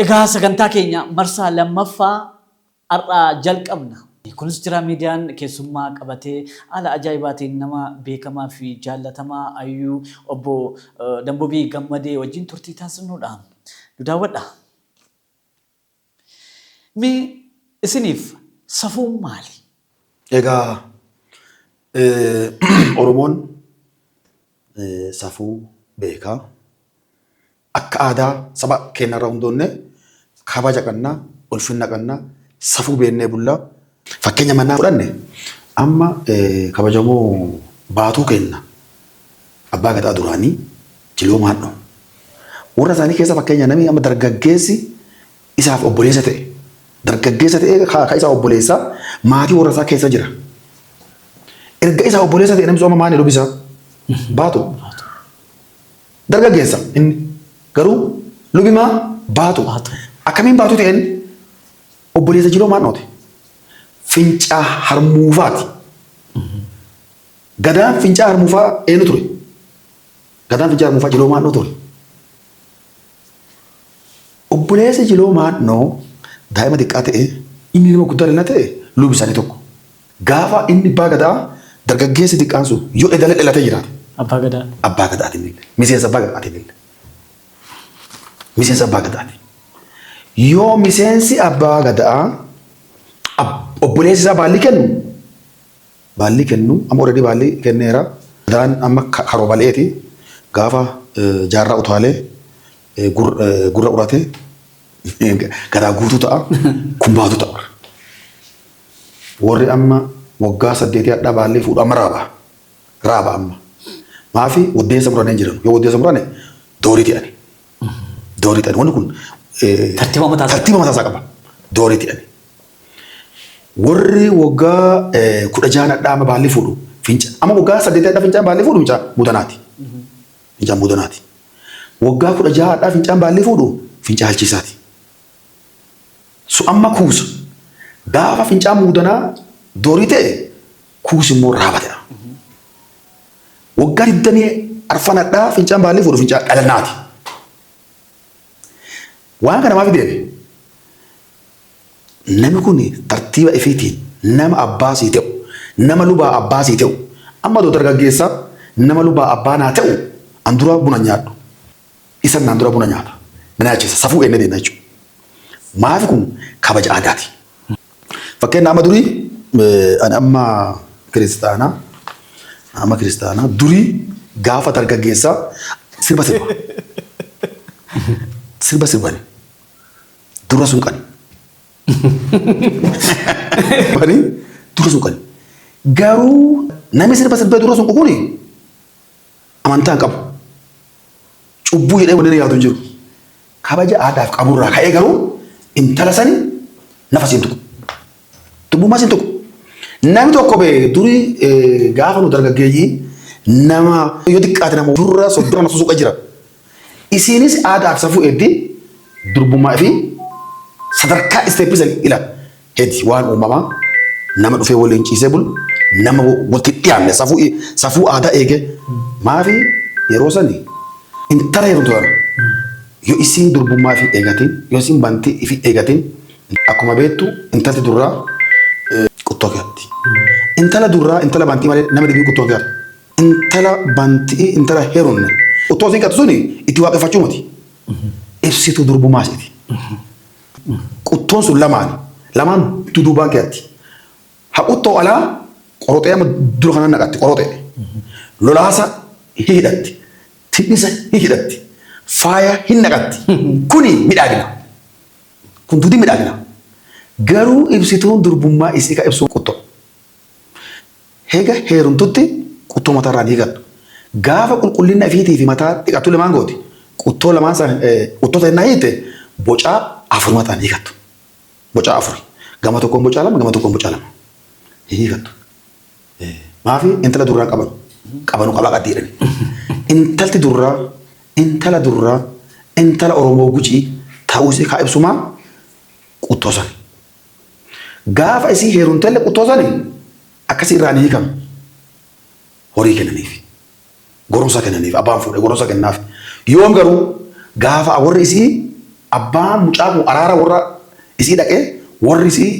Egaa sagantaa keenya marsaa lammaffaa har'aa jalqabna. Kunis Jiraa Miidiyaan keessummaa qabatee haala ajaa'ibaatiin nama beekamaa fi jaallatamaa hayyuu obbo Dambobii Gammadee wajjin turtii taasisnudha. Nu daawwadha. Mee isiniif safuun maali? Egaa Oromoon safuu beeka. Akka aadaa saba keenyarra hundoonne kabaja qabna, ulfinna qabna, safuu beennee bulla. Fakkeenya mannaa fudhanne amma kabajamoo baatuu keenna abbaa gadaa duraanii Jiloo Maadhoo. Warra isaanii keessa fakkeenya namni amma dargaggeessi isaaf obboleessa ta'e dargaggeessa ta'e ka isaa obboleessa maatii warra isaa keessa jira. Erga isaa obboleessa ta'e namni sun amma maali lubi isaa? Baatu. Dargaggeessa inni garuu lubi maa baatu. Baatu. Akkamiin baatu ta'een obboleessa Jiloo Maadhooti. Fincaa harmuufaati. Gadaan fincaa harmuufaa eenyu ture? Gadaan fincaa harmuufaa Jiloo Maadhoo ture. Obboleessi Jiloo Maadhoo daa'ima xiqqaa ta'e inni nama guddaa lallaa ta'e lubi isaanii tokko. Gaafa inni abbaa gadaa dargaggeessi xiqqaan sun yoo edalee dhalatee jiraate. Abbaa gadaa. Abbaa gadaati inni illee. Miseensa abbaa gadaati inni illee. Miseensa abbaa gadaati. Yoo miseensi abbaa gadaa obboleessi isaa baallii kennu Baallii kennu amma already baallii kenneera. Gadaan amma karoo bal'eeti. Gaafa jaarraa utaalee gurra urate gadaa guutuu ta'a. Kun baatu ta'a. Warri amma waggaa saddeetii hadhaa baallii fuudhu amma raaba. Raaba amma. Maafi waddeessa muranii jiran. Yoo waddeessa murane doorii ta'ani. Doorii ta'ani. Wanni kun Tartiiba mataa isaa tartiiba mataa isaa qaba. Doorii ta'ani. Warri waggaa 16 hadhaa amma baalli fuudhu finca amma waggaa 8 hadhaa fincaan baalli fuudhu fincaa muudanaati. Fincaan muudanaati. Waggaa 16 hadhaa fincaan baalli fuudhu fincaa halchiisaati. Su amma kuusa. Gaafa fincaan muudanaa doorii ta'e kuusi immoo raaba ta'a. Waggaa 24 hadhaa fincaan baalli fuudhu fincaa dhalanaati. Waan kana maaf deeme? Nami kun tartiiba ifiitiin nama abbaa sii te'u, nama lubaa abbaa sii te'u, amma adoo dargaggeessaa nama lubaa abbaa naa te'u an dura buna hin nyaadhu. Isan naan dura buna nyaata. Na nyaachisa. Safuu eennee deemna jechuudha. Maafi kun kabaja aadaati. Fakkeenna amma durii ani amma kiristaanaa amma kiristaanaa durii gaafa dargaggeessaa sirba sirba. Sirba sirbani. Dura sun qani. Bani dura sun qani. Garuu namni sirba sirbee dura sun kuni amantaa hin qabu. Cubbuu jedhee wanni yaadu hin jiru. Kabaja aadaaf qaburraa ka'ee garuu intala sani nafa siin tuqu. Durbummaa siin tuqu. Namni tokko bee durii gaafa nu dargaggeeyyii nama yoo xiqqaate nama durra 30 na susuqa jira. Isiinis aadaaf safuu eegdi durbummaa fi sadarkaa isteeppii san ila hedi waan uumamaa nama dhufee waliin ciisee bulu nama walitti dhiyaanne safuu safuu aadaa eege maafi yeroo sani intala heerumtu tana yoo isiin durbummaa fi eegatin yoo isiin bantii fi eegatin akkuma beektu intalti durraa quttoo keetti. Intala durraa intala bantii malee nama dhibii quttoo keetti. Intala banti'ii intala heerumne uttoo isiin qattu suni itti waaqeffachuu miti. Ibsituu durbumaa isiiti. Quttoon sun lamaani. Lamaan duduubaan keetti. Ha quttoo alaa qoroxee amma dura kanan naqatti qoroxee. Lolaasa hi hidhatti. Tin'isa hi hidhatti. Faaya hin naqatti. Kuni midhaagina. Kun duudi midhaagina. Garuu ibsituun durbummaa isii ka ibsu quttoo. Hega heerumtutti quttoo mataa irraa hin hiikattu. Gaafa qulqullinna ifiitii fi mataa dhiqattulle maan gooti? Quttoo lamaan san quttoo san hennaa hiitte bocaa afur mataan hiikattu. Bocaa afuri. Gama tokkoon bocaa lama, gama tokkoon bocaa lama. Hin hiikattu. Maafi intala durraa hin qabanu. Qabanu qabaa qaddi jedhani. Intalti durraa, intala durraa, intala Oromoo Gujii ta'uu isii kaa ibsu maa? Quttoo sani. Gaafa isii heerumtelle quttoo sani akkasii irraa ni hiikama. Horii kennaniif. Goromsa kennaniif. Abbaan fuudhe goromsa kennaaf. Yoom garuu gaafa warri isii Abbaan mucaa kun araara warra isii dhaqee warri isii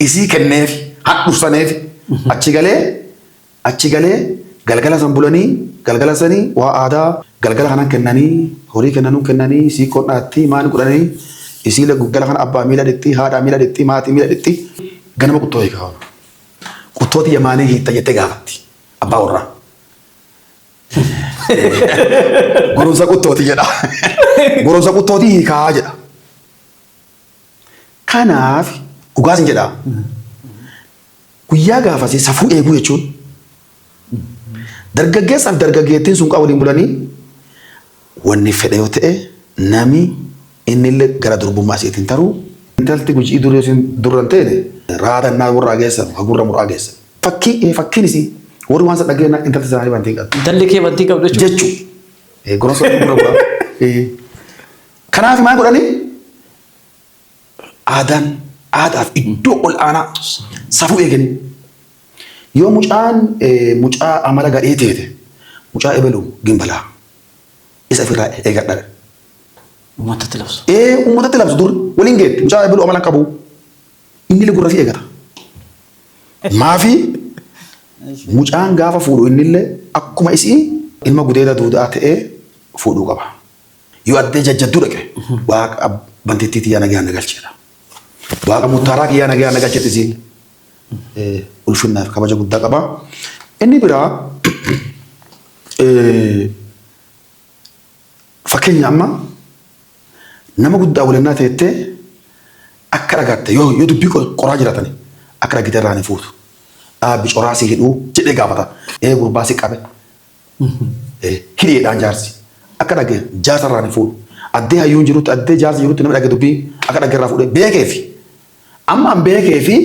isii kenneef hadhursaneef achi galee achi galee galgala san bulanii galgala sanii waa aadaa galgala kanan kennanii horii kennanuu kennanii isii qodhaatti maal godhanii isii galgala kana abbaa miila dhiqxii, haadhaa miila dhiqxii, maatii miila dhiqxii, ganama quttoo hiikaa. Quttoo tiyya maanii hiitta jettee gaafatti abbaa warraa. Goromsa quttooti jedha. Goromsa quttooti hiikaa jedha. Kanaaf dhugaas hin jedha. Guyyaa gaafasii safuu eeguu jechuun dargaggeessaaf dargaggeettiin sun waliin bulanii wanni fedhe yoo ta'e nami innillee gara durbummaa isiitiin taruu. Intalti Gujii dur yoo isin durra hin teene raadannaa gurraa geessan gurra muraa geessan. Fakkii fakkiin isii warri waan san dhageenna intalti isaanii bantii hin qabdu. Intalli kee bantii qabdu jechuudha. Jechu. Goromsa gurra muraa. Kanaaf maal godhanii aadaan aadaaf iddoo ol aanaa safuu eeganii. Yoo mucaan mucaa amala gadhee teete mucaa ebelu gimbalaa isa ofirraa eegadha. Uummatatti labsu. Ee, uummatatti labsu. Dur waliin geetti mucaa ebelu amala hin qabu, inni gurra fi eegata. Maafi mucaan gaafa fuudhu innillee akkuma isii ilma gudeeda duudaa ta'ee fuudhuu qaba. Yoo addee jajjadduu dhaqe waaqa bantittii tiyyaa nagaan na galcheedha. Waaqa muttaaraa kiyyaa nagaan na galchetti isiin ulfinnaaf kabaja guddaa qaba. Inni biraa, fakkeenya amma nama guddaa walinnaa teettee akka dhagatte yoo dubbii qoraa jiraatani akka dhagite irraa hin fuutu. Dhaabbi coraa si hidhuu jedhee gaafata. Ee, gurbaa si qabe. Hidheedhaan jaarsi. Akka dhage jaarsa irraa hin fuudhu. Addee hayyuun jirutti, addee jaarsi jirutti nama dhage dubbii akka dhage irraa fuudhee beekeefi. Amma an beekeefi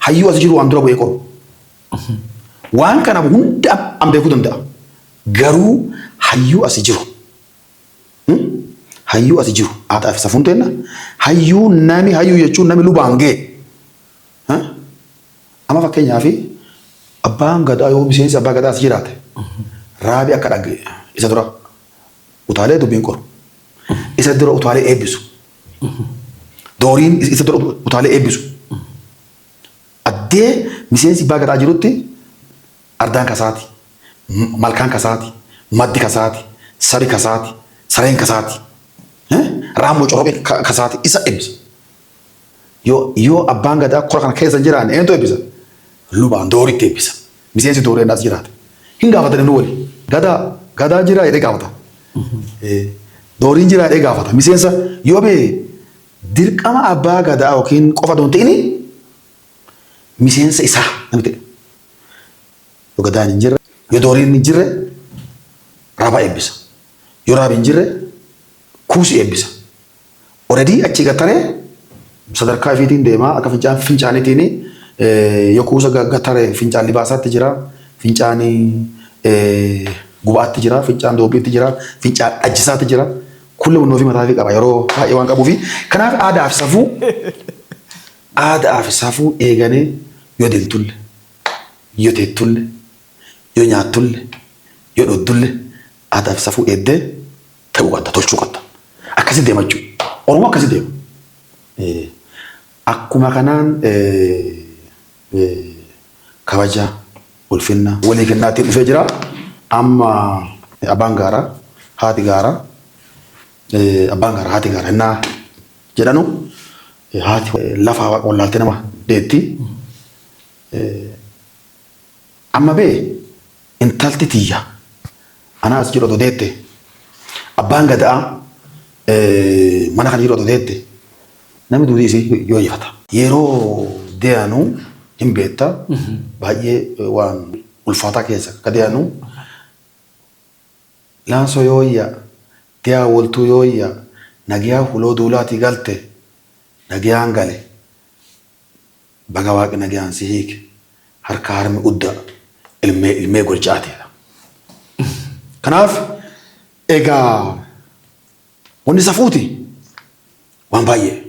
hayyuu as jiru waan dura bu'ee qoru. Waan kana hunda an beekuu danda'a. Garuu hayyuu asi jiru. Hayyuu asi jiru. Aadaa fi safuun teenna. Hayyuu nami hayyuu jechuun nami lubaan ga'e. Amma fakkeenyaaf abbaan gadaa yoo miseensi abbaa gadaa as jiraate raabi akka dhage isa dura utaalee dubbiin qoru. Isa dura utaalee eebbisu. Dooriin isa dura utaalee eebbisu. Addee miseensi abbaa gadaa jirutti ardaan kasaati, malkaan kasaati, maddi kasaati, sabi kasaati, sareen kasaati, raammoo corophee kasaati isa eebbisa. Yoo abbaan gadaa kora kana keessa hin jiraanne eenyutu eebbisa? Lubaan dooritti eebbisa. Miseensi dooreen as jiraate. Hin gaafatani nu wali. Gadaa gadaa jiraa jedhee gaafata. Dooriin jiraa jedhee gaafata. Miseensa yoo bee dirqama abbaa gadaa yookiin qofa osoo hin ta'in miseensa isaa namni ta'e. Yoo gadaan hin jirre, yoo dooriin hin jirre raaba eebbisa. Yoo raabi hin jirre kuusi eebbisa. Already achi gattaree sadarkaa ifiitiin deema akka fincaan fincaaniitiin, yoo kuusa gattare fincaan libaasaatti jira, fincaan gubaatti jira, fincaan doobbiitti jira, fincaan dhajjisaatti jira. Kulli onnoo fi mataa fi qaba yeroo baay'ee waan qabuufi. Kanaaf aadaa fi safuu eeganii yoo deemtulle, yoo teettulle, yoo nyaattulle, yoo dhugdulle aadaa fi safuu eeddee ta'uu qabda, tolchuu qabda. Akkasi deema jechuudha. Oromoo akkasi deema. Akkuma kanaan kabaja ulfinna walii kennaatiin dhufee jira. Amma abbaan gaaraa haati gaaraa, abbaan gaaraa haati gaaraa innaa jedhanu haati lafa waaqa wallaaltee nama deetti. Amma bee intalti tiyya anaa as jiru otoo deette, abbaan gadaa mana kana jiru otoo deette, namni duudii isii yoo ifata. Yeroo dee'anu hin beekta, baay'ee waan ulfaataa keessa akka dee'anu. Laansoo yooyya, dee'aa woltuu yooyya, nagiyaa huloo duulaatii galte, nagiyaan gale, baga waaqi nagiyaan si hiike, harka harmi udda ilmee ilmee golcaateedha. Kanaaf egaa wanni safuuti waan baay'ee.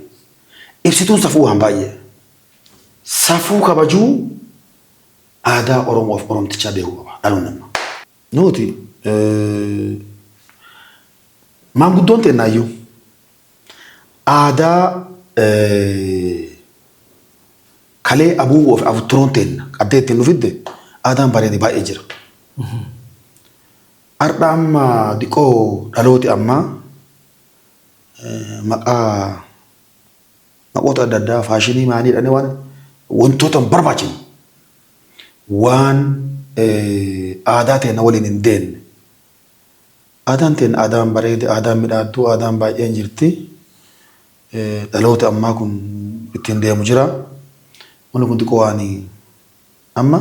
Ibsituun safuu waan baay'ee. Safuu kabajuu, aadaa Oromoof Oromtichaa beekuu qaba dhaloonni amma. Nuti maanguddoon teennaayyuu Aadaa kalee abuuboo fi abutturoon teenna qaddee ittiin nu fidde aadaan bareede baay'ee jira. Har'a amma diqoo dhalooti ammaa maqaa maqoota adda addaa faashinii maanii jedhanii waan wantoota hin barbaachifne waan aadaa teenna waliin hin deemne. Aadaan teenna aadaan bareede, aadaan midhaadduu, aadaan baay'een jirti. Dhaloota ammaa kun ittiin deemu jira. Wanni kun xiqqoo waan amma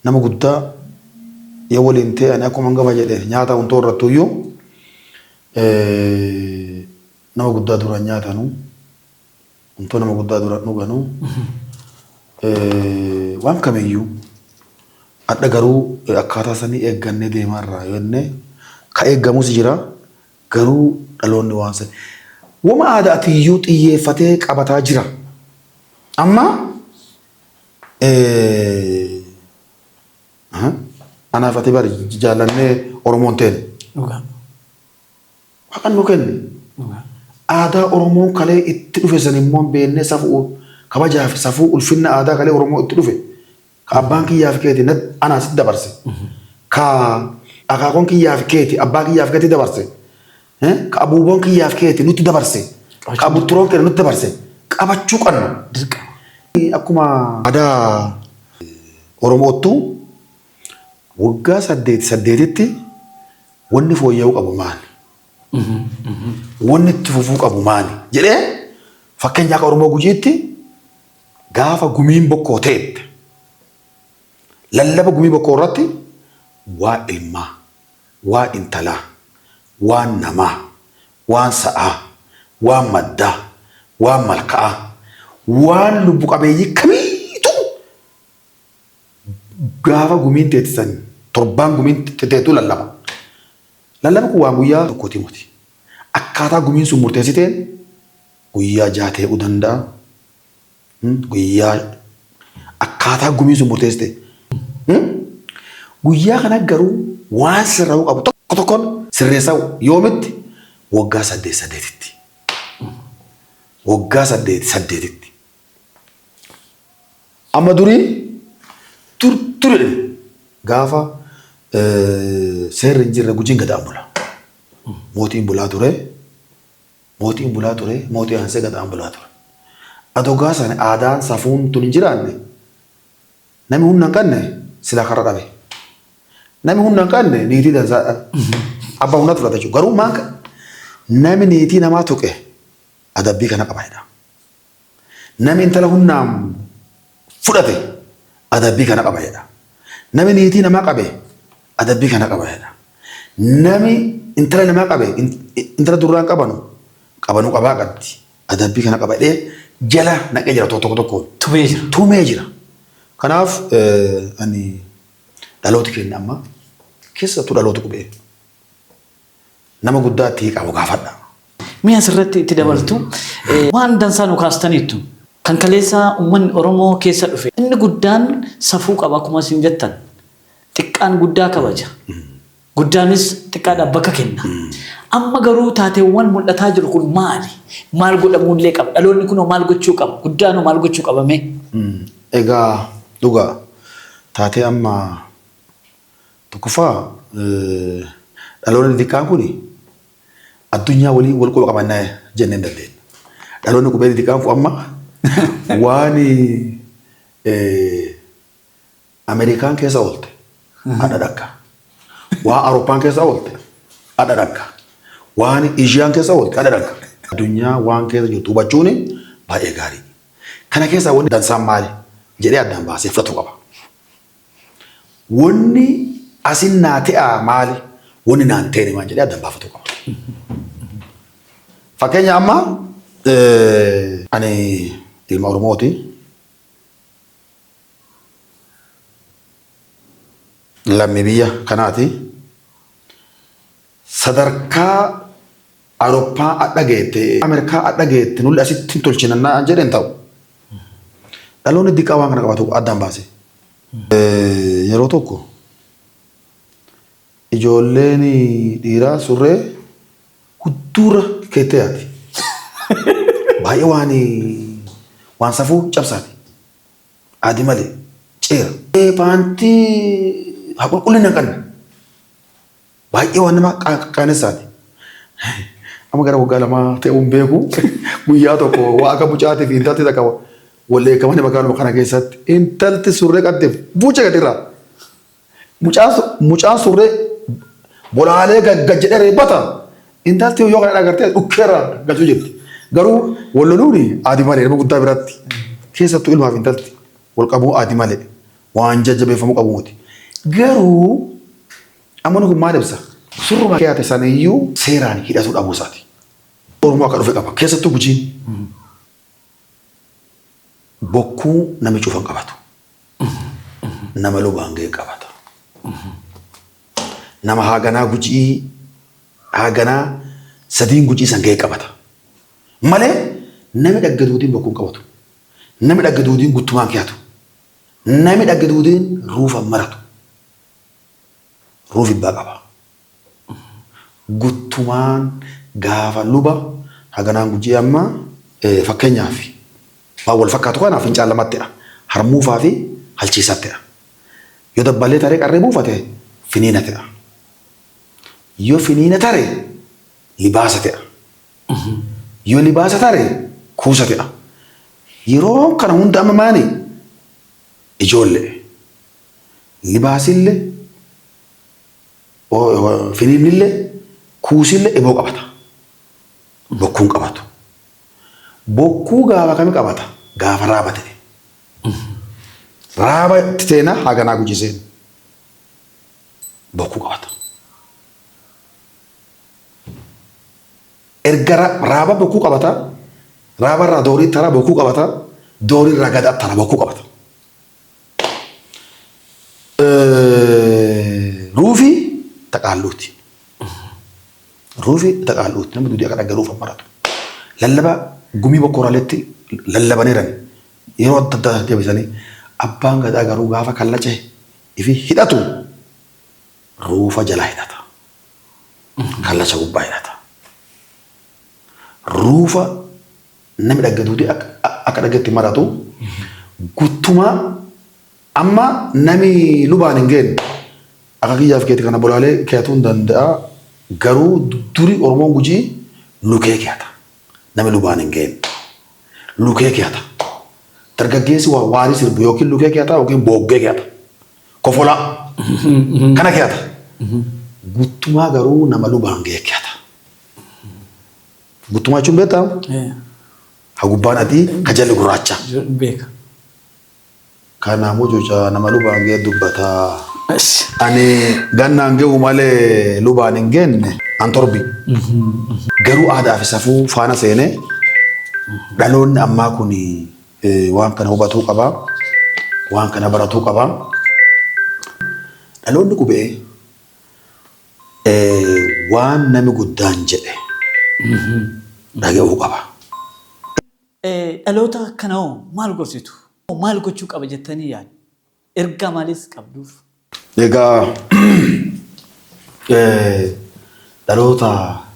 nama guddaa yoo waliin ta'e ani akkuma hangafa jedhe nyaata huntoo irrattuyyuu nama guddaa duraan nyaatanu. Untoo nama guddaa dura dhuganu waan kamiyyuu adha garuu akkaataa sanii eeggannee deemaa irraa yoo jenne ka eeggamus jira garuu dhaloonni waan sanii wama aada atiyyuu xiyyeeffatee qabataa jira. Amma anaaf ati bari jaallannee Oromoon teene. Dhugaa. Waaqan nu kenne. Aadaa Oromoon kalee itti dhufe san immoo hin beeknee safuu kabajaa fi safuu ulfinna aadaa kalee Oromoo itti dhufe ka abbaan kiyyaa fi keeti anaa sitti dabarse. Ka akaakoon kiyyaa fi keeti abbaa kiyyaa fi keeti dabarse. Ka abuuboon kiyyaa fi keeti nutti dabarse. Ka abutturoon keenya nutti dabarse. Qabachuu qabna. Dirqama. Akkuma aadaa Oromoottuu waggaa saddeet saddeetitti wanni fooyya'uu qabu maali? Wanni itti fufuu qabu maali? Jedhee fakkeenya akka Oromoo Gujiitti gaafa gumiin bokkoo ta'etti lallaba gumii bokkoo irratti waa ilmaa, waa intalaa, waan namaa, waan sa'aa, waan maddaa, waan malka'aa, waan lubbu qabeeyyii kamiituu Gaafa gumiin teetisan torbaan gumiin teetu lallaba. Lallabni kun waan guyyaa tokkooti miti. Akkaataa gumiin sun murteessiteen guyyaa jaha ta'uu danda'a. Guyyaa akkaataa gumiin sun murteessite. Guyyaa kana garuu waan sirraa'uu qabu tokko tokkoon sirreessaa yoomitti waggaa saddeet saddeetitti. Waggaa saddeet saddeetitti. Amma durii dur dur jedhani gaafa seerri hin jirre Gujiin gadaan bula. Mootiin bulaa ture. Mootiin bulaa ture. Mootii aansee gadaan bulaa ture. Adoo gaafa sana aadaan safuun tun hin jiraanne namni humna hin qabne silaa karra dhabe. Namni humna hin qabne niitii dansaa abbaa humnaatu fudhata jechuudha. Garuu maan namni niitii namaa tuqe adabbii kana qaba jedha. Nami intala hunnaan fudhate adabbii kana qaba jedha. Nami niitii namaa qabe adabbii kana qaba jedha. Nami intala namaa qabe intala durraan qabanu qabanu qabaa qabdi adabbii kana qaba jedhee jala naqee jira tokko tokkoon. Tumee jira. Tumee jira. Kanaaf ani dhalooti keenya amma keessattuu dhaloota qubee Nama guddaa itti qabu gaafadha. Mee asirratti itti dabaltu waan dansaa nu kaastaniittu. Kan kaleessa uummanni Oromoo keessa dhufe. Inni guddaan safuu qaba akkuma isin jettan. Xiqqaan guddaa kabaja. Guddaanis xiqqaadhaaf bakka kenna. Amma garuu taateewwan mul'ataa jiru kun maali? Maal godhamuullee qaba? Dhaloonni kunoo maal gochuu qaba? Guddaanoo maal gochuu qaba mee? Egaa dhugaa taatee amma Tokkoffaa dhaloonni xixiqqaan kun addunyaa waliin wal quba qabanna jennee hin dandeenya. Dhaloonni qubee xixiqqaan kun amma waan Ameerikaan keessa oolte adha dhagga. Waan Awurooppaan keessa oolte adha dhagga. Waan Eeshiyaan keessa oolte adha dhagga. Addunyaa waan keessa jirtu hubachuun baay'ee gaarii. Kana keessaa wanni dansaan maali jedhee addaan baasee fudhatu qaba. Wonni asin naa te'aa maali? Wonni naa hin teene maan jedhee addaan baafatuu qaba. Fakkeenya amma ani ilma Oromooti. Lammii biyya kanaati. Sadarkaa Awurooppaa adha geette, Ameerikaa adha geette nulli asitti hin tolchinannaa jedhe hin ta'u. Dhaloonni diqqaa waan kana qabatu addaan baase. Yeroo tokko ijoolleen dhiiraa surree hudduurra keettee yaati. Baay'ee waan waan safuu cabsaati. Aadi malee ceera. Paantii haa qulqullina hin qabne. Baay'ee waan nama qaanessaati. Amma gara waggaa 2 ta'uu hin beeku. Guyyaa tokko waa akka mucaatii fi intalti takka wal eegamanii magaaluma kana keessatti intalti surree qaddeef buucha gadirraa. Mucaan surree bolaalee gad jedhee reebbata. Intalti yoo kana agartee dhukkeerra galchuu jirti. Garuu wal loluun aadi malee nama guddaa biratti. Keessattuu ilmaa fi intalti wal qabuu aadi malee waan jajjabeeffamuu qabu miti. Garuu amma kun maal ibsa? Surruma keeyate saniyyuu seeraan hidhatuu dhabuu isaati. Oromoo akka dhufe qaba. Keessattuu Gujiin. Bokkuu nami cufa hin qabatu. Nama lubaan ga'e qabata. Nama haaganaa Gujii haaganaa sadiin Gujii san ga'e qabata. Malee nami dhagga duudiin bokkuu hin qabatu. Nami dhagga duudiin guttumaan keeyatu. Nami dhagga duudiin ruufa maratu. Ruufi abbaa qaba. Guttumaan gaafa luba haganaan Gujii amma fakkeenyaaf waan wal fakkaatu kana fincaan lamattidha. Harmuufaa fi halchiisattidha. Yoo dabballee taree qarree buufate finiina ta'a. Yoo finiina tare libaasa ta'a. Yoo libaasa tare kuusa ta'a. Yeroo kana hunda amma maani ijoollee libaasille finiinnille kuusille eboo qabata. Bokkuun qabatu. Bokkuu gaafa kami qabata? Gaafa raaba ta'e. Raaba teena haganaa Gujii seena. Bokkuu qabata. Erga raaba bokkuu qabata. Raaba irraa doorii tara bokkuu qabata. Doorii irraa gada tara bokkuu qabata. Ruufi taqaalluuti. Ruufi taqaalluuti. Namni duudii akka dhagga ruufa maratu. Lallaba gumii bokkoraaleetti lallabaniiran yeroo adda addaa deebisanii abbaan gadaa garuu gaafa kallacha ifi hidhatu ruufa jala hidhata. Kallacha gubbaa hidhata. Ruufa namni dhagga duudii akka dhaggetti maratu guttumaa amma nami lubaan hin geenne akka kiyyaaf keeti kana bolaalee keeyatuu hin danda'a garuu duri Oromoon Gujii lukee keeyata nami lubaan hin geenne lukee keeyata dargaggeessi waa waarii sirbu yookiin lukee keeyata yookiin booggee keeyata kofolaa kana keeyata guttumaa garuu nama lubaan ga'e keeyata. Guttumaa jechuun beektaa? Ha gubbaan adii ka jalli gurraacha. Beeka. Kana mucuca nama lubaan ga'e dubbataa. Ani gannaan ga'u malee lubaan hin geenne an torbi. Garuu aadaa fi safuu faana seenee dhaloonni ammaa kun waan kana hubatuu qaba. Waan kana baratuu qaba. Dhaloonni qubee Waan nami guddaan jedhe dhaga'uu qaba. Dhaloota kana hoo maal gorsitu? Maal gochuu qaba jettanii yaaddu? Ergaa maaliis qabduuf? Egaa dhaloota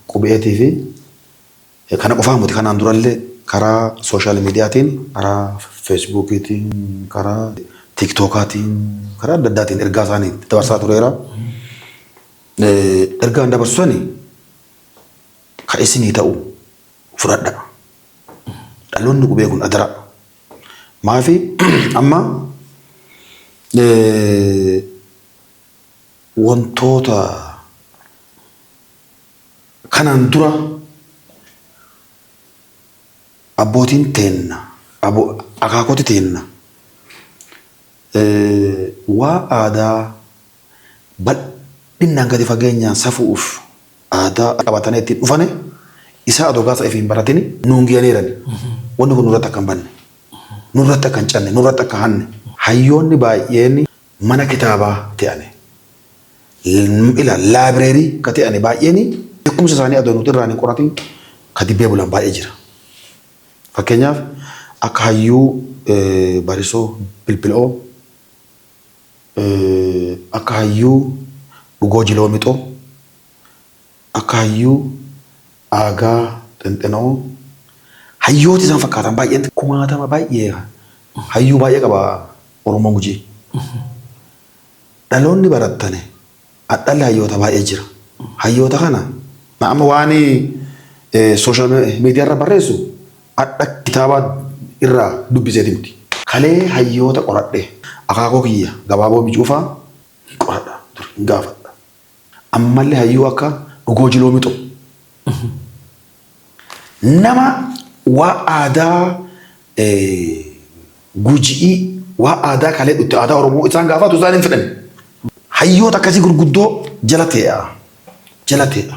qubeetii fi kana qofaa miti kanaan durallee karaa sooshaal miidiyaatiin, karaa feesbuukiitiin, karaa tiiktookaatiin, karaa adda addaatiin ergaa isaanii dabarsaa tureera. Ergaan dabarsu sani ka isinii ta'u fudhadha. Dhaloonni qubee kun adara. Maafi amma wantoota Kanaan dura abbootiin teenna, akaakoti teenna waa aadaa bal'innaan gadi fageenyaan safu'uuf aadaa qabatanii ittiin dhufane isaa adoo gaasa ifii hin baratini nuun giyaniirani. Wanni kun nurratti akka hin banne, nurratti akka hin canne, nurratti akka hanne. Hayyoonni baay'een mana kitaabaa te'ane. Ila laabireerii ka te'ane baay'een beekkumsa isaanii adoo nuti irraan hin qoratin ka dibbee bulan baay'ee jira. Fakkeenyaaf akka hayyuu Barisoo Bilbil'oo, akka hayyuu Dhugoo Jiloo Mixoo, akka hayyuu Aagaa Xinxinoo, Hayyooti isaan fakkaatan baay'een kumaatama baay'ee hayyuu baay'ee qaba Oromoon Gujii. Dhaloonni barattane hadhalli hayyoota baay'ee jira. Hayyoota kana amma waan social media irra barreessu hadha kitaaba irraa dubbiseeti miti. Kalee hayyoota qoradhe akaakoo kiyya gabaaboo bicuufaa hin qoradha dur hin gaafadha. Ammallee hayyuu akka dhugoo jiloo mixoo. Nama waa aadaa Guji'ii waa aadaa kalee dhutte aadaa Oromoo isaan gaafatu isaan hin fedhan. Hayyoota akkasii gurguddoo jala tee'a. Jala tee'a.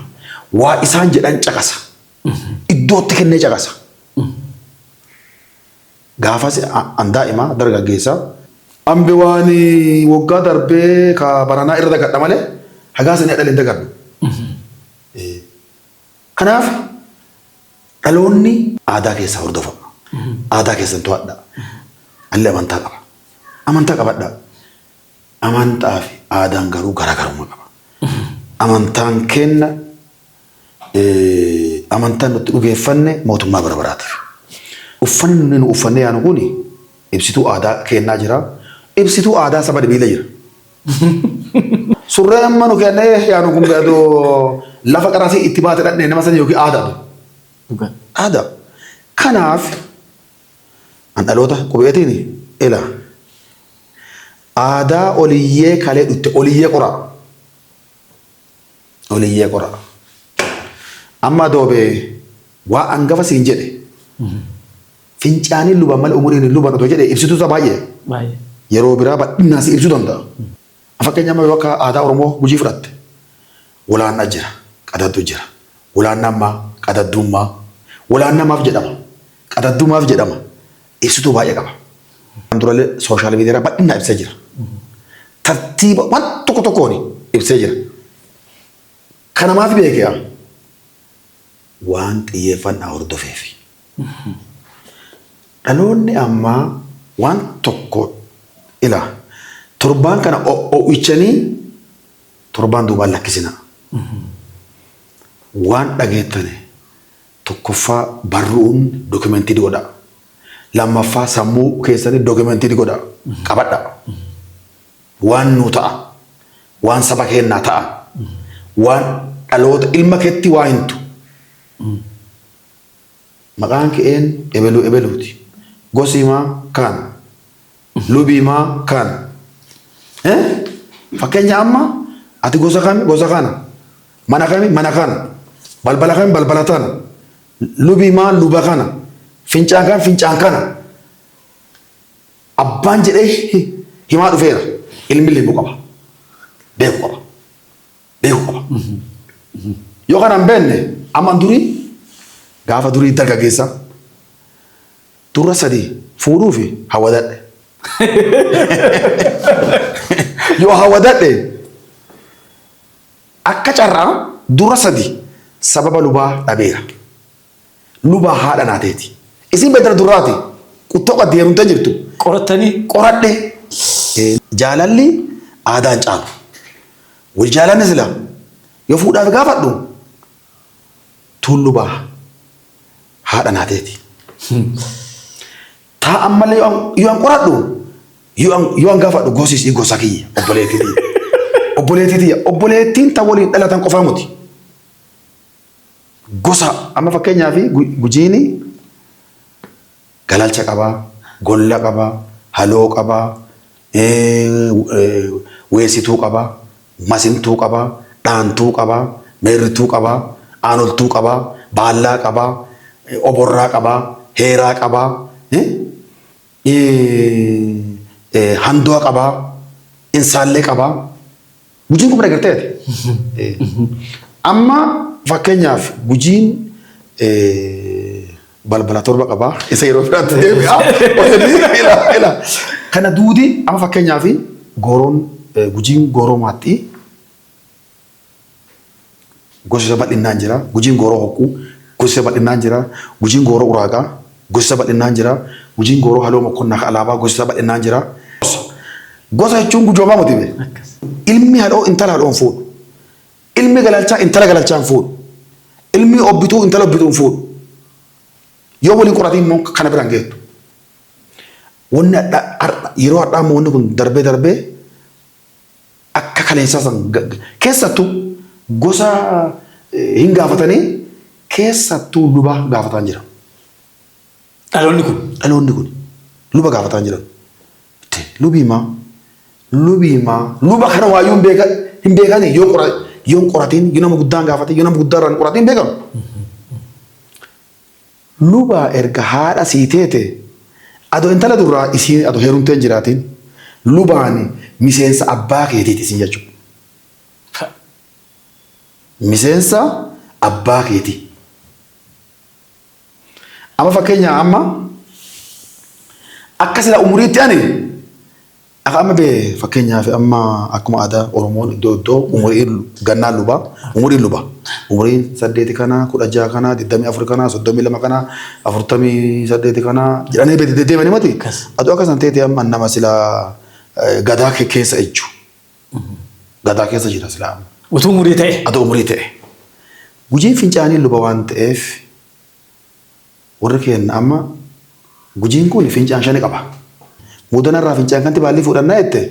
Waa isaan jedhan caqasa. Iddootti kennee caqasa. Gaafas an daa'ima dargaggeessa. Ambi waan waggaa darbee ka baranaa irra dagadha malee hagaa sanii dhale hin dagadhu. Kanaaf dhaloonni aadaa keessaa hordofa. Aadaa keessan to'adha. Alli amantaa qaba. Amantaa qabadha. Amantaa fi aadaan garuu garaagarummaa qaba. Amantaan kenna amantaan nutti dhugeeffanne mootummaa bara baraatiif. Uffanni nu uffannee yaanu kun ibsituu aadaa kennaa jira. Ibsituu aadaa saba dhibiilee jira. Surreen amma nu kennee yaanu kun adoo lafa qarasii itti baate dhadhee nama sanii yookiin aadaa. Dhugaa. Aadaa. Kanaaf an dhaloota qubeetiin ila aadaa oliyyee kalee dhutte oliyyee qoraa. Oliyyee qoraa. Amma adoobee waa angafa siin jedhe fincaaniin luban malee umuriin hin luban otoo jedhe ibsituu isaa baay'ee. Baay'ee. Yeroo biraa bal'inaan si ibsuu danda'a. Fakkeenya amma yoo akka aadaa Oromoo Gujii fudhatte walaannaa jira, qadadduu jira. Walaannaan maa? Qadadduun maa? Walaannaa maaf jedhama? Qadadduu maaf jedhama? Ibsituu baay'ee qaba. Kan durallee social media irraa bal'inaan ibsee jira. Tartiiba waan tokko tokkoon ibsee jira. Kana maaf beekee? Waan xiyyeeffannaa hordofeef. Dhaloonni ammaa waan tokko ila torbaan kana o'o'ichanii torbaan duubaan lakkisina. Waan dhageettane tokkoffaa barruun document godha. Lammaffaa sammuu keessanii document godha. Qabadha. Waan nuu ta'a. Waan saba keennaa ta'a. Waan dhaloota ilma keetti waa hintu. Maqaan ke'een ebeluu ebeluuti. Gosi maa kana. Lubii maa kana. Fakkeenya amma ati gosa kami gosa kana. Mana kami mana kana. Balbala kami balbala tana. Lubii maa luba kana. Fincaan kan fincaan kana. Abbaan jedhee himaa dhufeera. Ilmi illee qaba. Beeku qaba. Beeku qaba. Yoo kana hin beekne amma durii gaafa durii dargaggeessa durra sadii fuudhuu fi hawwadadhe. Yoo hawwadadhe akka carraa durra sadii sababa lubaa dhabeera. Lubaa haadha naateeti. Isin beektana durraati. Quttoo qabdi heerumtee jirtu. Qorattanii? Qoradhe. Jaalalli aadaan caalu. Wal jaalanne sila yoo fuudhaaf gaafadhu tuun lubaa haadha naateeti. Taa ammallee yoo an qoradhu yoo an gaafadhu gosi isii gosa kiyya obboleettii tiyya. Obboleettii tiyya obboleettiin ta waliin dhalatan qofaa miti. Gosa amma fakkeenyaaf Gujiini galalcha qabaa, golla qabaa, haloo qabaa, weessituu qabaa, masintuu qabaa, dhaantuu qabaa, meerrituu qabaa, aanoltuu qabaa, baallaa qabaa, oborraa qabaa, heeraa qabaa, handu'a qabaa, insaallee qabaa. Gujiin kun agartee ati? Amma fakkeenyaaf Gujiin balbala torba qabaa. Isa yeroo biraatti deebi'a. Kana duudi amma fakkeenyaaf gooroon Gujiin gooroo maattii gosi isa bal'innaan jira. Gujiin gooroo hoqquu gosi isa bal'innaan jira. Gujiin gooroo uraaqaa gosi isa bal'innaan jira. Gujiin gooroo haloo mokkonnaa ka alaabaa gosi isa bal'innaan jira. Gosa jechuun gujoomaa miti be. Ilmi hadhoo intala hadhoo hin fuudhu. Ilmi galalchaa intala galalchaa hin fuudhu. Ilmi obbituu intala obbituu hin fuudhu. Yoo waliin qoratiin immoo kana biraan geettu. Wanni har'a yeroo har'aa immoo wanni kun darbee darbee akka kaleessaa san keessattuu gosa hin gaafatanii keessattuu luba gaafataan jira. Dhaloonni kun. Dhaloonni kun luba gaafataan jiran. Lubii maa? Lubii maa? Luba kana waayyuu hin beekan hin beekani yoo qora yoo hin qoratiin yoo nama guddaan gaafate yoo nama guddaa irraa hin qoratiin hin beekamu. Luba erga haadha sii teete adoo intala durraa isiin adoo heerumtee hin jiraatiin lubaan miseensa abbaa keetiiti isiin jechuudha. Miseensa abbaa keetii. Amma fakkeenya amma akka sila umuriitti ani akka amma bee fakkeenyaaf amma akkuma aadaa Oromoon iddoo iddoo umurii gannaan lubaa umuriin luba umuriin 8 kana 16 kana 24 kana 32 kana 48 kana jedhanii bee deddeemanii mati aduu akka san teete amma nama sila gadaa keessa ejju gadaa keessa jira sila amma. Utuu umurii ta'e. Aduu umurii ta'e. Gujiin fincaanii luba waan ta'eef warri keenna amma Gujiin kun fincaan shani qaba. Muudana irraa fincaan kanti baallii fuudhannaa jette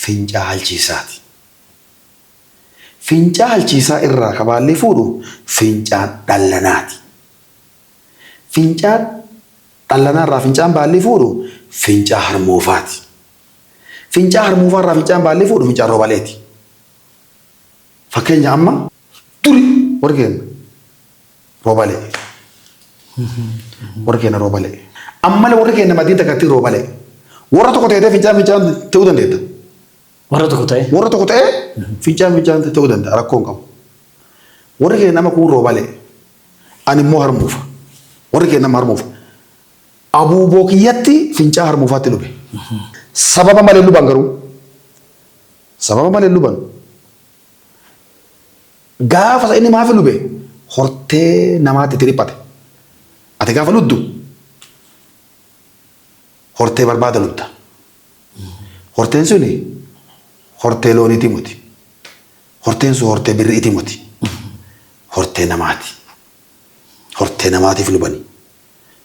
fincaa halchiisaati. Fincaa halchiisaa irraa ka baallii fuudhu fincaan dhallanaati. Fincaa dhallanaa irraa fincaan baallii fuudhu fincaa harmuufaati. Fincaa harmuufaa irraa fincaan baallii fuudhu fincaan roobaleeti. Fakkeenya amma duri warri keenna roobalee. Warri keenya roobalee. Ammalee warri keenya maddii takkatti roobalee. Warra tokko ta'ee fincaan fincaan ta'uu dandeetta. Warra tokko ta'ee. Warra tokko ta'ee fincaan fincaan ta'uu danda'a rakkoo hin qabu. Warri keenya nama kun roobalee. Ani immoo harmuufa. Warri keenya nama harmuufa. Abuuboo kiyyatti fincaa harmuufaatti lube. Sababa malee luban garuu. Sababa malee luban. Gaafa isa inni maaf lube hortee namaatti itti dhiphate. Ati gaafa luddu hortee barbaada ludda. Horteen suni hortee looniitii miti. Horteen sun hortee birriitii miti. Hortee namaati. Hortee namaatiif lubani.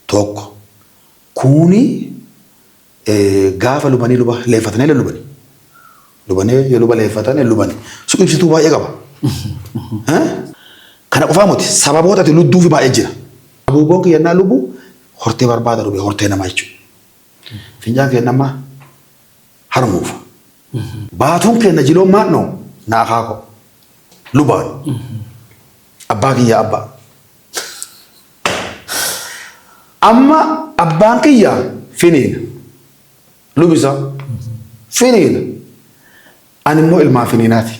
Tokko kuuni Gaafa lubanii luba leeffatanii lubani. Lubanee yoo luba leeffatan lubani. Sun ibsituu baay'ee qaba. Kana qofaa miti sababoota ati ludduufi baay'ee jira. Abuuboon kiyyannaa lubu hortee barbaada lube hortee namaa jechuudha. Fincaan keenya amma harmuufa. Baatuun keenya jiloon maadhoo na akaakoo lubaan abbaa kiyyaa abbaa. Amma abbaan kiyya finiina. Lubisa finiina. Ani immoo ilmaa finiinaati.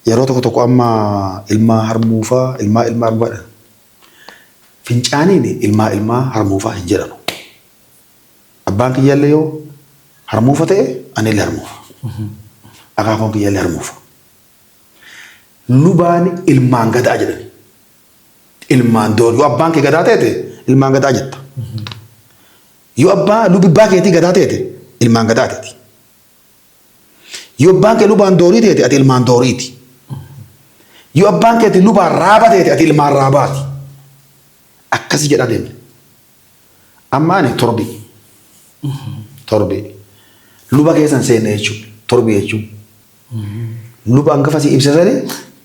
Yeroo tokko tokko amma ilmaa harmuufaa ilmaa ilmaa harmuufaa jedhan. Fincaaniin ilmaa ilmaa harmuufaa hin jedhanu. Abbaan kiyyallee yoo harmuufa ta'e anillee harmuufa. Akaakoon kiyyallee harmuufa. Lubaan ilmaan gadaa jedhani. Ilmaan doon yoo abbaan kee gadaa teete ilmaan gadaa jetta. Yoo abbaa lubi abbaa keetii gadaa teete ilmaan gadaa teeti. Yoo abbaan kee lubaan doorii teete ati ilmaan dooriiti. Yoo abbaan keeti lubaan raaba teete ati ilmaan raabaati. Akkasi jedhaa deemne. Amma ani torbii. Torbii. Luba keessa hin seenne jechuudha. Torbii jechuun. Luba hangafa si ibsa sani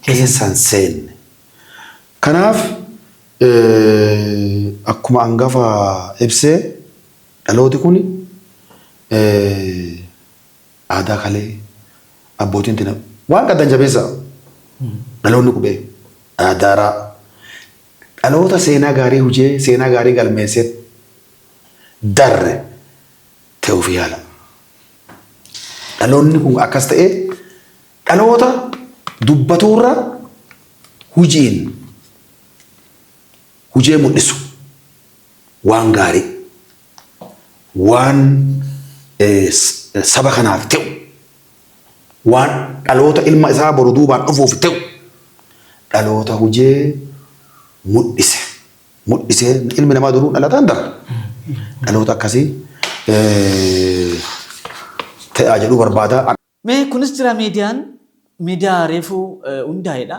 keessa hin seenne. Kanaaf akkuma hangafa ibsee dhalooti kun aadaa kalee abbootiin tina waan qaddan jabeessaa dhaloonni qubee aadaaraa dhaloota seenaa gaarii hujee seenaa gaarii galmeessee darre ta'uuf yaala. Dhaloonni kun akkas ta'ee dhaloota dubbatuurra hujiin hujee mul'isu waan gaarii waan saba kanaaf ta'u waan dhaloota ilma isaa boru duubaan dhufuuf ta'u dhaloota hujee mul'ise mul'isee ilmi namaa duruu dhalataan darba. Dhaloota akkasii ta'aa jedhuu barbaada. Mee kunis jira miidiyaan miidiyaa reefuu hundaa'edha.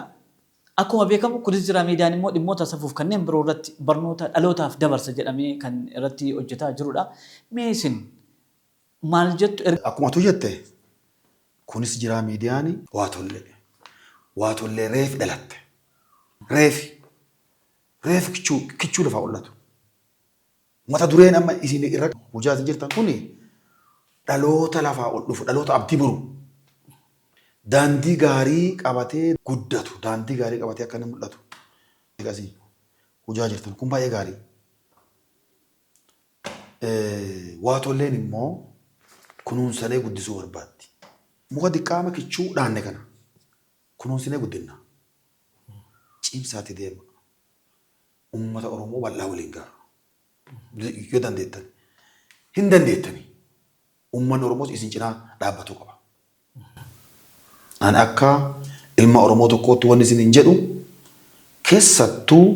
Akkuma beekamu Kunis Jiraa Miidiyaan immoo dhimmoota safuuf kanneen biroo irratti barnoota dhalootaaf dabarsa jedhamee kan irratti hojjetaa jirudha. Mee isin maal jettu? Akkuma atuu jette Kunis Jiraa Miidiyaan waa tollee. Waa tollee reefi dhalatte. Reefi. Reefi kichuu kichuu lafaa ollatu. Mata dureen amma isin irra hojaa jirtan kuni dhaloota lafaa ol dhufu, dhaloota abdii boru daandii gaarii qabatee guddatu, daandii gaarii qabatee akka inni mul'atu asii hojaa jirtan kun baay'ee gaarii. Waa tolleen immoo kunuunsanee guddisuu barbaaddi. Muka diqqaama kichuu dhaanne kana kunuunsinee guddinna. Cimsaatti deema. Ummata Oromoo bal'aa waliin ga'a. Yoo dandeettan. Hin dandeettani. Ummanni Oromoos isin cinaa dhaabbatuu qaba. Ani akka ilma Oromoo tokkootti wanni isiniin jedhu keessattuu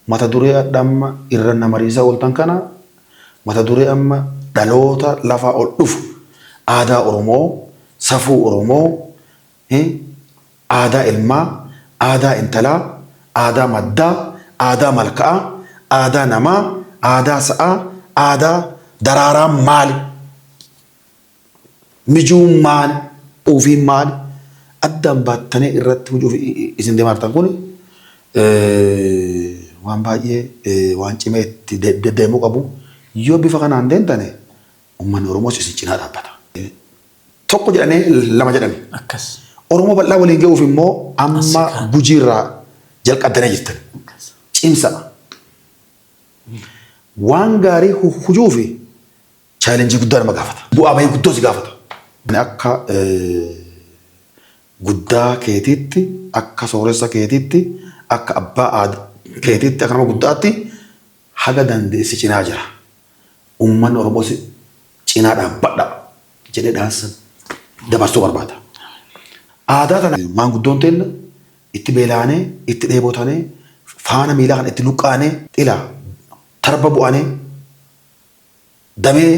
mata duree adda amma irra na mariisaa ooltan kana, mata duree amma dhaloota lafaa ol dhufu aadaa Oromoo, safuu Oromoo, aadaa ilmaa, aadaa intalaa, aadaa maddaa, aadaa malka'aa, aadaa namaa, aadaa sa'aa, aadaa daraaraa maali? Mijuun maali? Quufiin maali? Addaan baattanii irratti hujuuf isin deemaa jirtan kun waan baay'ee waan cimee itti deemuu qabu. Yoo bifa kanaan deemtane uummanni Oromoos isin cinaa dhaabbata. Tokko jedhanii lama jedhani. Akkas. Oromoo bal'aa waliin ga'uuf immoo amma Gujiirraa jalqabdanii jirtan. Akkas. Cimsa. Waan gaarii hujuuf challenge guddaa nama gaafata. Bu'aa bahii guddoo si gaafata. Ani akka guddaa keetiitti, akka sooressa keetiitti, akka abbaa aadaa keetiitti, akka nama guddaatti haga dandeessi cinaa jira. Uummanni Oromoos cinaa dhaabbadha jedhee dhaansa dabarsuu barbaada. Aadaa tana maanguddoon teenna itti beelaanee, itti dheebotanee, faana miilaa kana itti luqqaanee, xila tarba bu'anee, damee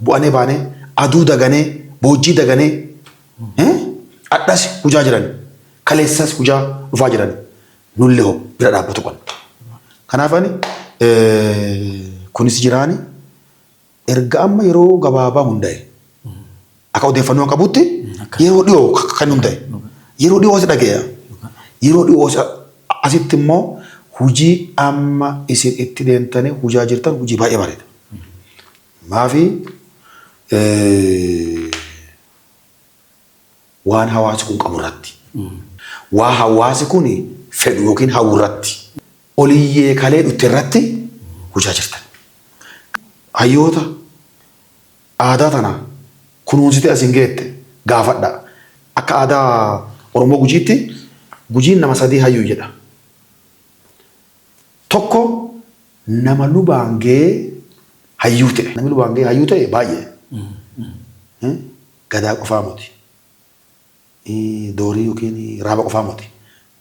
bu'anee baanee, aduu daganee, boojjii daganee, adhas hujaa jiran, kaleessas hujaa dhufaa jiran, nullee hoo bira dhaabbatu qabna. Kanaaf ani kunis jiraani erga amma yeroo gabaabaa hundaa'e akka odeeffannoo qabutti yeroo dhiyoo kan hundaa'e yeroo dhiyoo as dhaga'e yeroo dhiyoo asitti immoo hujii amma isin itti deemtanii hujaa jirtan hujii baay'ee bareeda. Maafi waan hawaasi kun qabu irratti, waa hawaasi kun fedhu yookiin hawwu irratti, oliyyee kalee dhutte irratti hojaa jirtan. Hayyoota aadaa tana kunuunsitee asiin geette gaafadha. Akka aadaa Oromoo Gujiitti Gujiin nama sadii hayyuu jedha. Tokko nama lubaan ga'ee hayyuu ta'e. Namni lubaan ga'ee hayyuu ta'e baay'ee. Gadaa qofaa moti. Doorii yookiin raaba qofaa moti.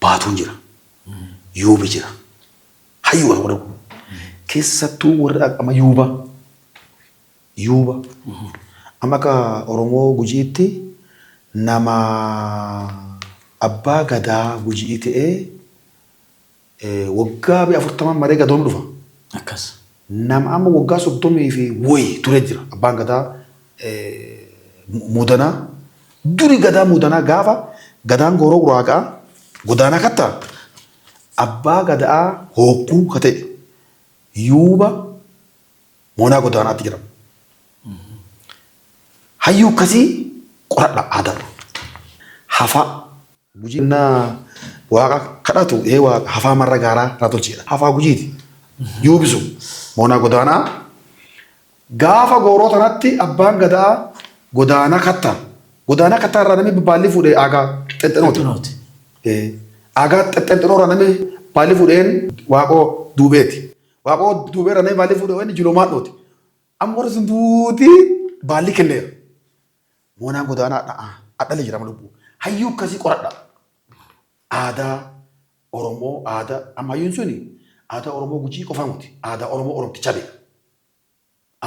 Baatuun jira. Yuubi jira. Hayyuu warra kun. Keessattuu warri amma yuuba. Yuuba. Amma akka Oromoo Gujiitti nama abbaa gadaa Gujii ta'ee waggaa 40 maree gadoon dhufa. Akkas. Nama amma waggaa 30 fi wayi ture jira. Abbaan gadaa muudanaa. Duri gadaa muudanaa gaafa gadaan gooroo uraaqaa godaanaa kattaa abbaa gadaa hookkuu ka ta'e yuuba moonaa godaanaatti jedhama. Hayyuu akkasii qoradha aadaa. Hafaa. Gujiin waaqa kadhatu ee waaqa hafaa marra gaaraa naa tolchi jedha. Hafaa Gujiiti. Yuubisu moonaa godaanaa. Gaafa gooroo tanatti abbaan gadaa godaanaa kattaa. Godaanaa kattaa irraa namni baalli fuudhee aagaa xexxenooti. Xexxenooti. Aagaa xexxenoo irraa namni baalli fuudheen waaqoo duubeeti. Waaqoo duubee irraa namni baalli fuudhee jiloomaan dhooti. Amma warri sun duutii baalli kenneera. Moonaan godaanaa adhalee jira lubbuu. Hayyuu akkasii qoradha. Aadaa Oromoo aadaa amma hayyuun suni aadaa Oromoo Gujii qofaa miti. Aadaa Oromoo Oromtichaa beeka.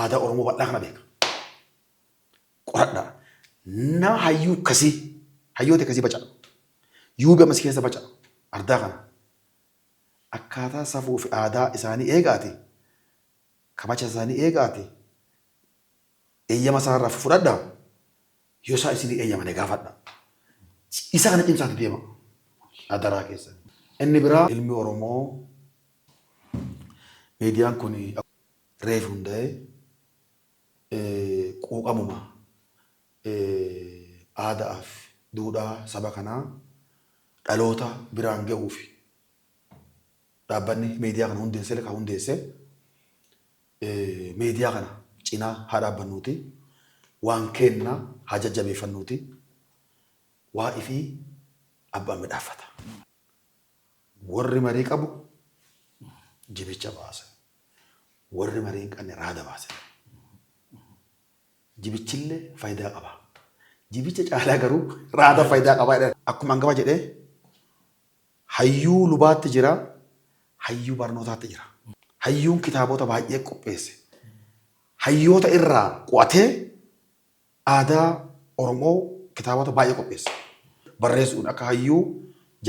Aadaa Oromoo bal'aa kana beeka. Qoradha. Nama hayyuu akkasii hayyoota akkasii baca. Yuubi ammas keessa baca. Ardaa kana. Akkaataa safuu fi aadaa isaanii eegaati, kabaja isaanii eegaati, eeyyama isaa irraa fudhadha, yoo isaa isinii eeyyamane gaafadha. Isa kana cimsaati deema. Adaraa keessan. Inni biraa ilmi Oromoo miidiyaan kun reef hunda'ee quuqamuma aadaaf duudhaa saba kanaa dhaloota biraan gahuuf dhaabbanni miidiyaa kana hundeesse kan hundeesse miidiyaa kana cinaa haa dhaabbannuuti, waan keenna haa jajjabeeffannuuti, waa ifii abbaan midhaaffata. Warri marii qabu jibicha baase. Warri marii hin qabne raada baase. Jibichillee faayidaa qaba. Jibicha caalaa garuu raada faayidaa qaba jedhan. Akkuma hangafa jedhee hayyuu lubaatti jira, hayyuu barnootaatti jira. Hayyuun kitaabota baay'ee qopheesse. Hayyoota irraa qo'atee aadaa Oromoo kitaabota baay'ee qopheesse. Barreessuun akka hayyuu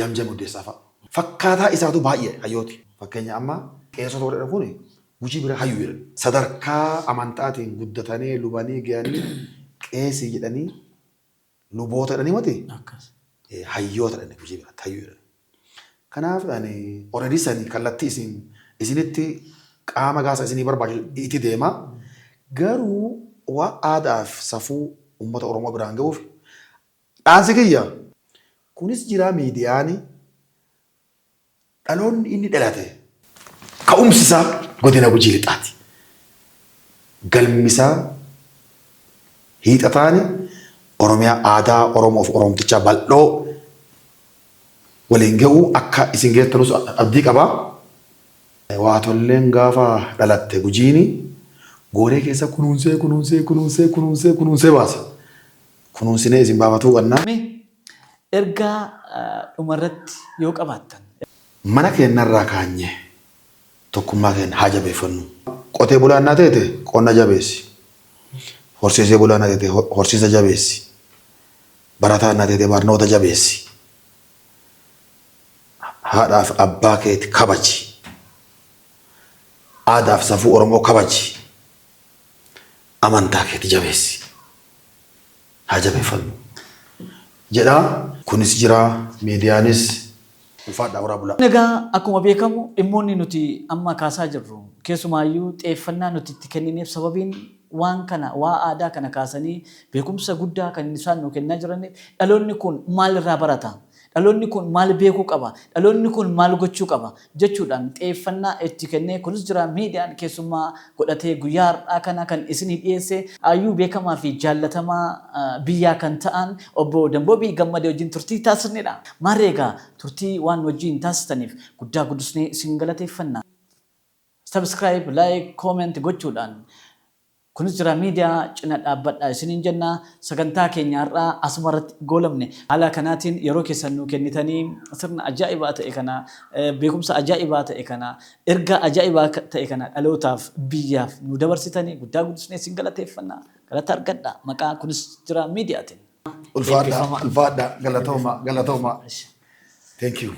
Jamjam Uddeessaa fa'a. Fakkaataa isaatu baay'ee hayyooti. Fakkeenya amma qeessota warra jedhan kun Gujii bira hayyuu jedhan. Sadarkaa amantaatiin guddatanii lubanii gahanii qeesii jedhanii luboota jedhanii mati Akkas. Hayyoota jedhanii Gujii biratti hayyuu jedhani. Kanaaf ani already sani kallattii isin isinitti qaama gaasa isinii barbaachisu itti deema. Garuu waa aadaaf safuu uummata Oromoo biraan gahuuf dhaansi kiyya. Kunis jiraa miidiyaani dhaloonni inni dhalate ka'umsi isaa godina Gujii Lixaati. Galmi isaa hiixataani Oromiyaa aadaa Oromoo fi Oromtichaa bal'oo waliin ga'uu akka isin geettanus abdii qaba. Waatolleen gaafa dhalatte Gujiini gooree keessa kunuunsee kunuunsee kunuunsee kunuunsee kunuunsee baasa. Kunuunsinee isin baafatuu qabna. Mee ergaa dhumarratti yoo qabaattan? Mana keennarraa kaanyee tokkummaa keenna haa jabeeffannu. Qotee bulaa innaa teete qonna jabeessi. Horsiisee bulaa innaa teete horsiisa jabeessi. Barataa innaa teete barnoota jabeessi. Haadhaaf abbaa keeti kabaji. Aadaaf safuu Oromoo kabaji. Amantaa keeti jabeessi. Haa jabeeffannu. Jedha. Kunis jira miidiyaanis ulfaadhaa horaa bulaa. Egaa akkuma beekamu dhimmoonni nuti amma kaasaa jirru keessumaayyuu xiyyeeffannaa nuti itti kennineef sababiin waan kana waa aadaa kana kaasanii beekumsa guddaa kan isaan nu kennaa jiraniif dhaloonni kun maal irraa barata? Dhaloonni kun maal beekuu qaba? Dhaloonni kun maal gochuu qaba? Jechuudhaan xiyyeeffannaa itti kennee kunis jira miidiyaan keessummaa godhatee guyyaa har'aa kana kan isinii dhiyeesse hayyuu beekamaa fi jaallatamaa biyyaa kan ta'an obbo Damboobii Gammadee wajjin turtii taasisnedha. Maarree egaa turtii waan wajjin taasistaniif guddaa guddisnee isin galateeffanna. Subscribe, like, comment gochuudhaan Kunis Jira Media cina dhaabbadhaa isiniin jenna. Sagantaa keenya har'aa asuma irratti goolabne. Haala kanaatiin yeroo keessan nuu kennitanii sirna ajaa'ibaa ta'e kana, beekumsa ajaa'ibaa ta'e kana, ergaa ajaa'ibaa ta'e kana dhalootaaf, biyyaaf nuu dabarsitanii guddaa guddisnee isin galateeffanna. Galata argadhaa maqaa Kunis Jira Mediatiin. Ulfaadhaa, Eebbifamaa. ulfaadhaa, galatooma, galatooma. Thank you.